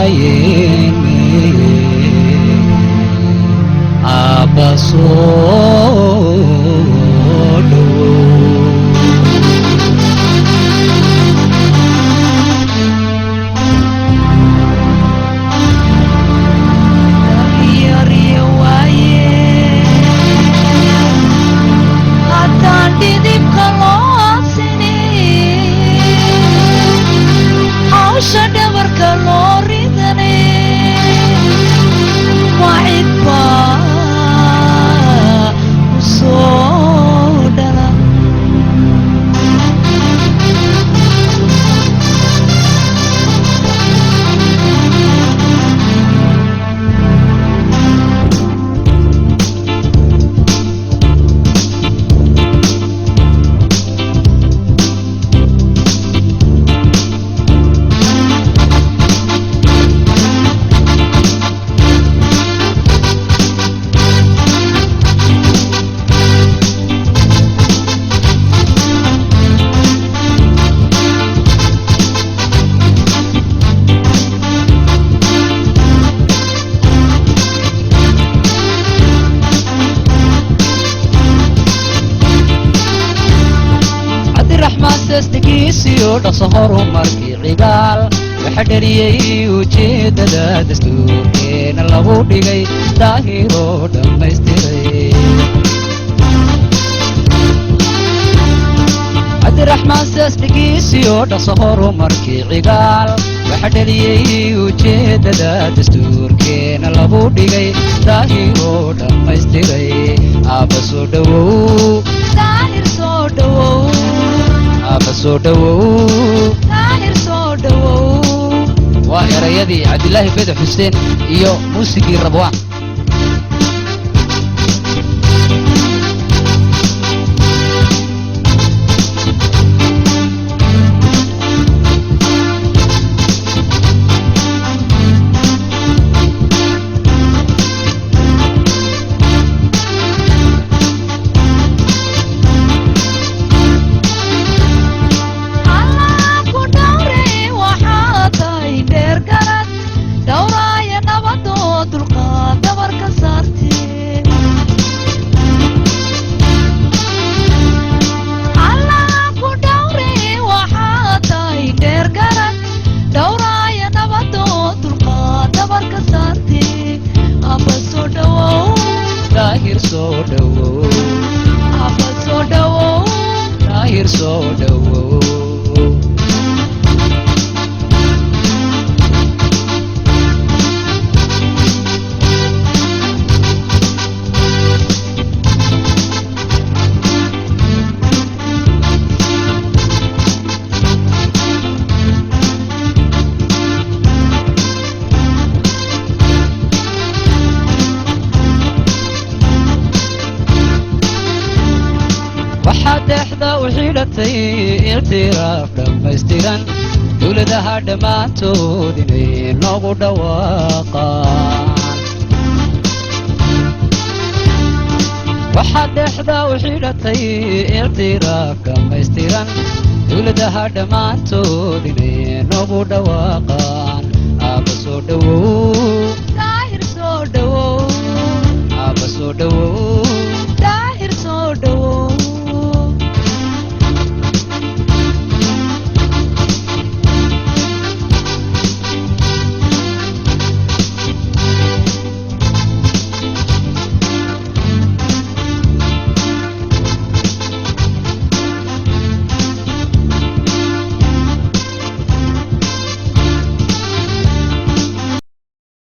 waayeen, aabba soo dhowow. Yarya waaye haddaan dhidibka loo aasinin, hawsha dhabarka loo ridanin, waa cid baa u soo dhala. Cabdiraxmaan seesnigiisiyo dhaqso horumarkii Cigaal waxa dhaliyey ujeeddada dastuurkeena lagu dhigay, Daahiroo dhammaystiray. Cabdiraxmaan seesnigiisiyo dhaqso horumarkii Cigaal waxa dhaliyey ujeeddada dastuurkeena lagu dhigay, Daahiroo dhammaystiray. Aabba soo dhowow. Daahir soo dhowow. Aabba soo dhowow. Daahir soo dhowow. Waa erayadii Cabdilaahi Bede Xuseen iyo muusigii Rabwaan. Allah ku dhowre, waxaa tahay dheer garad dhowraaya nabadoo dulqaad dabarka saartee. Allah ku dhowre, waxaa tahay dheer garad dhowraaya nabadoo dulqaad dabarka saartee. Abba soo dhowow. Daahir soo dhowow. Abba soo dhowow. Daahir soo dhowow. Waxaad dhexda u xidhatay ictiraaf dhammaystiran, dowladaha dhammaantood inay noogu dhawaaqaan. Waxaad dhexda u xidhatay ictiraaf dhammaystiran, dowladaha dhammaantood inay noogu dhawaaqaan.